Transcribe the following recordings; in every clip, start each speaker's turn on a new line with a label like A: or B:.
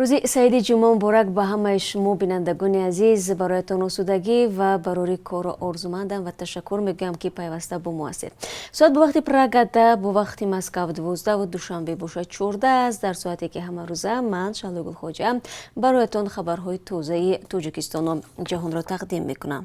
A: Рӯзи саиди ҷумъа муборак ба ҳамаи шумо, бинандагони азиз. Бароятон осудагӣ ва барори корро орзумандам ва ташаккур мегӯям, ки пайваста бо мо ҳастед. Соат бо вақти Прага 10, бо вақти Москав 12-ву Душанбе бошад 14 аст. Дар соате ки ҳамарӯза ман, Шаҳло Гулхоҷа, бароятон хабарҳои тозаи Тоҷикистону ҷаҳонро тақдим мекунам.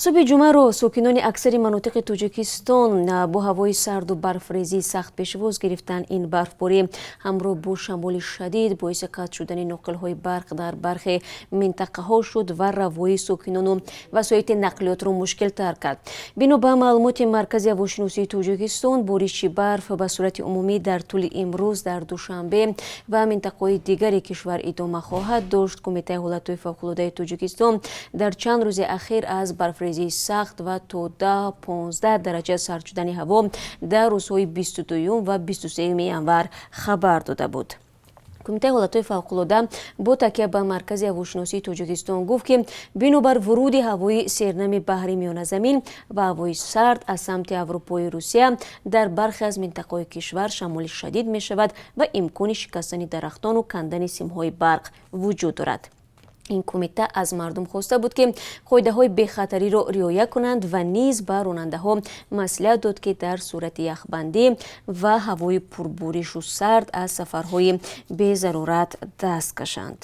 A: Субҳи ҷумъаро сокинони аксари манотиқи Тоҷикистон бо ҳавои сарду барфрезии сахт пешвоз гирифтанд. Ин барфборӣ ҳамроҳ бо шамоли шадид боиси қатъ шудани ноқилҳои барқ дар бархе минтақаҳо шуд ва равои сокинону васоити нақлиётро мушкилтар кард. Бино ба маълумоти Маркази ҳавошиносии Тоҷикистон, бориши барф ба сурати умумӣ дар тӯли имрӯз дар Душанбе ва минтақаҳои дигари кишвар идома хоҳад дошт. Кумитаи ҳолатҳои фавқулодаи Тоҷикистон дар чанд рӯзи ахир аз барфрезии сахт ва то 10-15 дараҷа сард шудани ҳаво дар рӯзҳои 22 ва 23 январ хабар дода буд. Кумитаи ҳолатҳои фавқулода бо такя ба Маркази ҳавошиносии Тоҷикистон гуфт, ки бинобар вуруди ҳавои сернами Баҳри Миёназамин ва ҳавои сард аз самти Аврупои Русия, дар бархе аз минтақаҳои кишвар шамоли шадид мешавад ва имкони шикастани дарахтону кандани симҳои барқ вуҷуд дорад. Ин кумита аз мардум хоста буд, ки қоидаҳои бехатариро риоя кунанд, ва низ ба ронандаҳо маслиҳат дод, ки дар сурати яхбандӣ ва ҳавои пурборишу сард аз сафарҳои безарурат даст кашанд.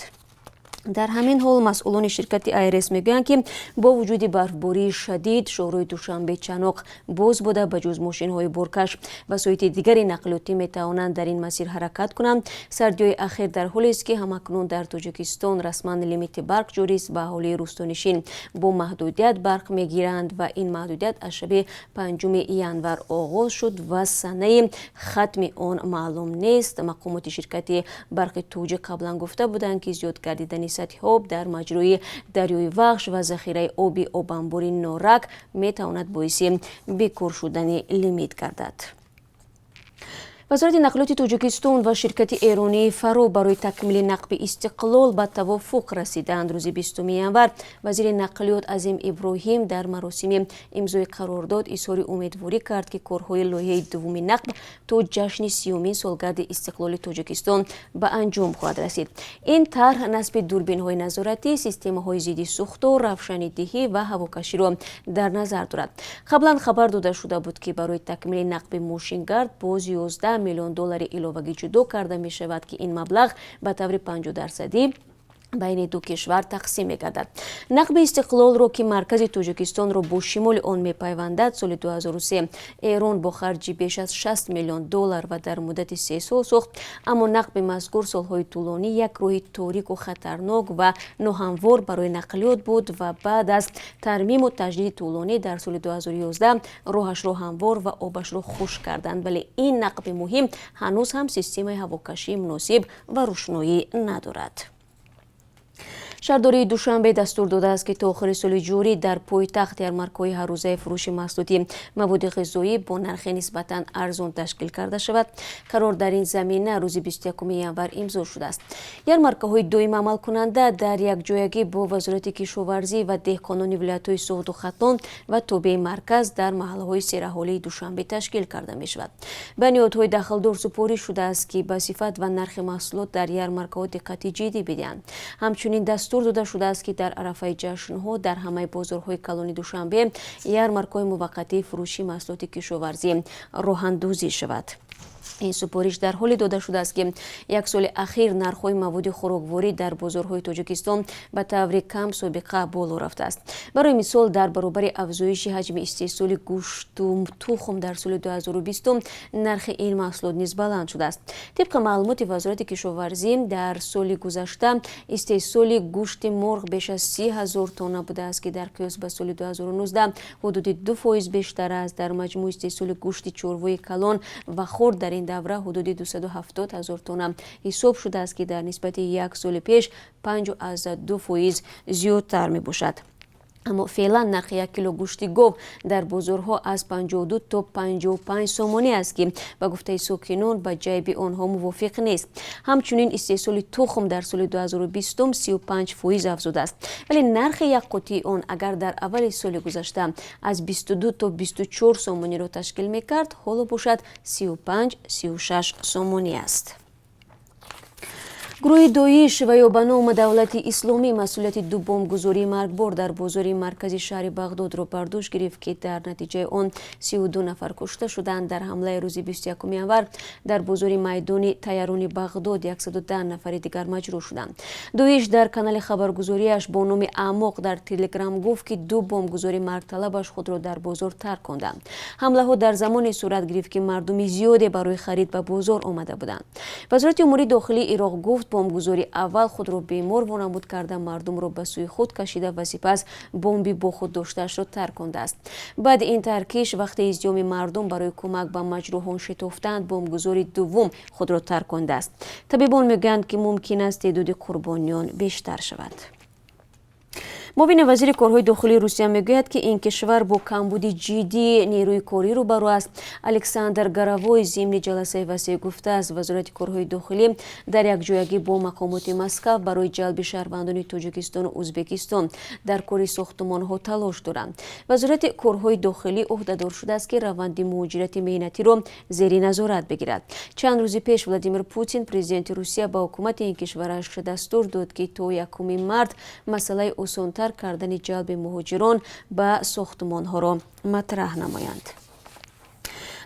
A: Дар ҳамин ҳол, масъулони ширкати АйРС мегӯянд, ки бо вуҷуди барфбории шадид шоҳрои Душанбе Чаноқ боз буда, ба ҷуз мошинҳои боркаш васоити дигари нақлиётӣ метавонанд дар ин масир ҳаракат кунанд. Сардиҳои ахир дар ҳолест, ки ҳамакнун дар Тоҷикистон расман лимити барқ ҷорист ва аҳолии рӯстонишин бо маҳдудият барқ мегиранд ва ин маҳдудият аз шаби 5 январ оғоз шуд ва санаи хатми он маълум нест. Мақомоти ширкати Барқи Тоҷик қаблан гуфта буданд, ки зиёд гардидани сатҳи об дар маҷрои дарёи Вахш ва захираи оби обанбори Норак метавонад боиси бекор шудани лимит гардад. Вазорати нақлиёти Тоҷикистон ва ширкати эронии Фаро барои такмили нақби Истиқлол ба тавофуқ расиданд. Рӯзи 20 январ вазири нақлиёт Азим Иброҳим дар маросими имзои қарордод изҳори умедворӣ кард, ки корҳои лоиҳаи дуввуми нақб то ҷашни 30-умин солгарди истиқлоли Тоҷикистон ба анҷом хоҳад расид. Ин тарҳ насби дурбинҳои назоратӣ, системаҳои зидди сӯхтор, равшанидиҳӣ ва ҳавокаширо дар назар дорад. Қаблан хабар дода шуда буд, ки барои такмили нақби Мошингард боз 11 миллион доллари иловагӣ ҷудо карда мешавад, ки ин маблағ ба таври 50-дарсадӣ байни ду кишвар тақсим мегардад. Нақби Истиқлолро, ки маркази Тоҷикистонро бо шимоли он мепайвандад, соли 2003 Эрон бо харҷи беш аз 60 миллион доллар ва дар муддати 3 сол сохт. Аммо нақби мазкур солҳои тӯлонӣ як роҳи торику хатарнок ва ноҳамвор барои нақлиёт буд ва баъд аз тармиму таҷдиди тӯлонӣ дар соли 2011 роҳашро ҳамвор ва обашро хушк карданд. Вале ин нақби муҳим ҳанӯз ҳам системаи ҳавокашии муносиб ва рӯшноӣ надорад. Шаҳрдории Душанбе дастур додааст, ки то охири соли ҷорӣ дар пойтахт ярмаркаҳои ҳаррӯзаи фурӯши маҳсулоти маводи ғизоӣ бо нархи нисбатан арзон ташкил карда шавад. Қарор дар ин замина рӯзи 21 январ имзо шудааст. Ярмаркаҳои доим амалкунанда дар якҷоягӣ бо Вазорати кишоварзӣ ва деҳқонони вилоятҳои Суғду Хатлон ва тобеи марказ дар маҳаллаҳои сераҳолии Душанбе ташкил карда мешавад. Ба ниҳодҳои дахлдор супориш шудааст, ки ба сифат ва нархи маҳсулот дар ярмаркаҳо диққати ҷиддӣ бидиҳанд. Ҳамчунин дастур дода шудааст, ки дар арафаи ҷашнҳо дар ҳамаи бозорҳои калони Душанбе ярмаркаҳои муваққатии фурӯши маҳсулоти кишоварзӣ роҳандозӣ шавад. Ин супориш дар ҳоле дода шудааст, ки як соли ахир нархҳои маводи хӯрокворӣ дар бозорҳои Тоҷикистон ба таври кам собиқа боло рафтааст. Барои мисол, дар баробари афзоиши ҳаҷми истеҳсоли гӯшту тухм дар соли 2020 нархи ин маҳсулот низ баланд шудааст. Тибқи маълумоти Вазорати кишоварзӣ, дар соли гузашта истеҳсоли гӯшти мурғ беш аз 30 000 тонна будааст, ки дар қиёс ба соли 2019 ҳудуди 2% бештар аст. Дар маҷмӯъ истеҳсоли гӯшти чорвои калон ва хурд дар ин давра ҳудуди 270 ҳазор тонна ҳисоб шудааст, ки дар нисбати як соли пеш 5,2% зиёдтар мебошад. Аммо феълан нархи 1 кило гӯшти гов дар бозорҳо аз 52 то 55 сомонӣ аст, ки ба гуфтаи сокинон ба ҷайби онҳо мувофиқ нест. Ҳамчунин истеҳсоли тухм дар соли 2020 35% афзудааст, вале нархи як қуттии он агар дар аввали соли гузашта аз 22 то 24 сомониро ташкил мекард, ҳоло бошад 35-36 сомонӣ аст. Гурӯҳи Доиш ва ё ба номи Давлати Исломӣ масъулияти ду бомбгузории маргбор дар бозори маркази шаҳри Бағдодро бар дӯш гирифт, ки дар натиҷаи он 32 нафар кушта шуданд. Дар ҳамлаи рӯзи 21 январ дар бозори майдони тайярони Бағдод 110 нафари дигар маҷрӯҳ шуданд. Доиш дар канали хабаргузориаш бо номи Аъмоқ дар Телеграм гуфт, ки ду бомбгузори маргталабаш худро дар бозор тарконданд. Ҳамлаҳо дар замоне сурат гирифт, ки мардуми зиёде барои харид ба бозор омада буданд. Вазорати умури дохилии Ироқ гуфт, бомбгузори аввал худро бемор вонамуд карда, мардумро ба сӯи худ кашида ва сипас бомби бо худ доштаашро таркондааст. Баъди ин таркиш, вақте издиҳоми мардум барои кӯмак ба маҷрӯҳон шитофтанд, бомбгузори дуввум худро таркондааст. Табибон мегӯянд, ки мумкин аст теъдоди қурбониён бештар шавад. Муовини вазири корҳои дохилии Русия мегӯяд, ки ин кишвар бо камбуди ҷиддии нерӯи корӣ рӯбарӯ аст. Александр Горовой зимни ҷаласаи васеъ гуфтааст, Вазорати корҳои дохилӣ дар якҷоягӣ бо мақомоти Москав барои ҷалби шаҳрвандони Тоҷикистону Ӯзбекистон дар кори сохтумонҳо талош доранд. Вазорати корҳои дохилӣ ӯҳдадор шудааст, ки раванди муҳоҷирати меҳнатиро зери назорат бигирад. Чанд рӯзи пеш Владимир Путин, президенти Русия, ба ҳукумати ин кишвараш дастур дод, ки то 1 март масъалаи осонтар кардани ҷалби муҳоҷирон ба сохтумонҳоро матраҳ намоянд.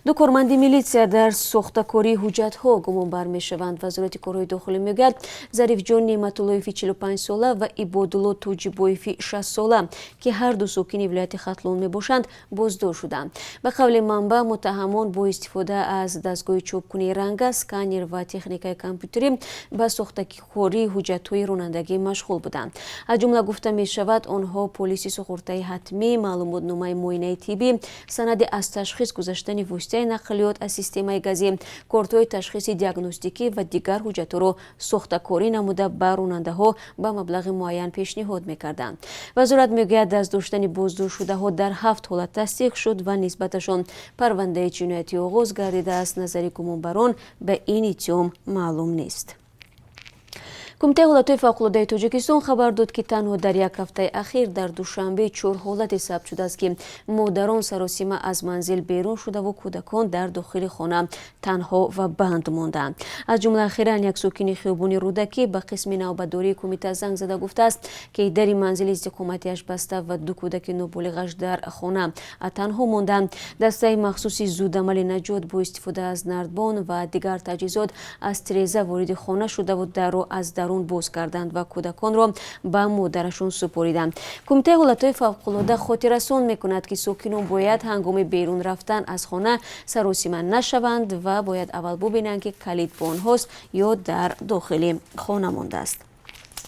A: Ду корманди милитсия дар сохтакории ҳуҷҷатҳо гумонбар мешаванд. Вазорати корҳои дохилӣ мегӯяд, Зарифҷон Неъматуллоеви 45-сола ва Ибодулло Тоҷибоеви 60-сола, ки ҳарду сокини вилояти Хатлон мебошанд, боздошт шуданд. Ба қавли манбаъ, муттаҳамон бо истифода аз дастгоҳи чопкунии ранга, сканер ва техникаи компютерӣ ба сохтакории ҳуҷҷатҳои ронандагӣ машғул буданд. Аз ҷумла, гуфта мешавад, онҳо полиси суғуртаи ҳатмӣ, маълумотномаи муоинаи тиббӣ, санади аз ташхис гузаштани воситаи нақлиёт аз системаи газӣ, кортҳои ташхиси диагностикӣ ва дигар ҳуҷҷатҳоро сохтакорӣ намуда, ба ронандаҳо ба маблағи муайян пешниҳод мекарданд. Вазорат мегӯяд, даст доштани боздоштшудаҳо дар ҳафт ҳолат тасдиқ шуд ва нисбаташон парвандаи ҷиноятӣ оғоз гардидааст. Назари гумонбарон ба ин иттиҳом маълум нест. Кумитаи ҳолатҳои фавқулодаи Тоҷикистон хабар дод, ки танҳо дар як ҳафтаи ахир дар Душанбе чор ҳолате сабт шудааст, ки модарон саросима аз манзил берун шудаву кӯдакон дар дохили хона танҳо ва банд монданд. Аз ҷумла, ахиран як сокини хиёбони Рӯдакӣ ба қисми навбатдории кумита занг зада гуфтааст, ки дари манзили истиқоматиаш баста ва ду кӯдаки ноболиғаш дар хона танҳо монданд. Дастаи махсуси зудамали наҷот бо истифода аз нардбон ва дигар таҷҳизот аз тиреза вориди хона шудаву дарро аз дарун боз карданд ва кӯдаконро ба модарашон супориданд. Кумитаи ҳолатҳои фавқулода хотиррасон мекунад, ки сокинон бояд ҳангоми берун рафтан аз хона саросима нашаванд ва бояд аввал бубинанд, ки калид бо онҳост ё дар дохили хона мондааст.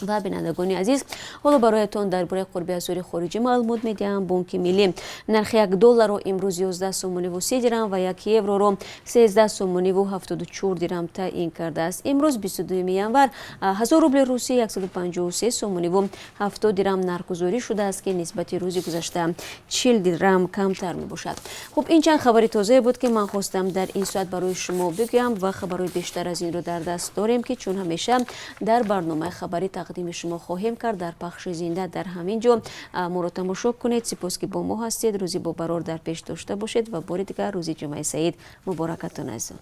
A: Ва, бинандагони азиз, ҳоло бароятон дар бораи қурби асъори хориҷӣ маълумот медиҳам. Бонки Миллӣ нархи 1 долларро имрӯз 11 сомониву 30 дирам ва 1 евроро 13 сомониву 74 дирам таъин кардааст. Имрӯз, 22 январ, 1000 рубли русӣ 153 сомониву 70 дирам нархгузорӣ шудааст, ки нисбати рӯзи гузашта 40 дирам камтар мебошад. Хуб, ин чанд хабари тозае буд, ки ман хостам дар ин соат барои шумо бигӯям ва хабарҳои бештар аз инро дар даст дорем, ки чун ҳамеша дар барномаи хабарӣ тақдими шумо хоҳем кард дар пахши зинда. Дар ҳамин ҷо моро тамошо кунед. Сипос, ки бо мо ҳастед. Рӯзи бобарор дар пеш дошта бошед ва бори дигар рӯзи Ҷумъаи саид муборакатон, азизон.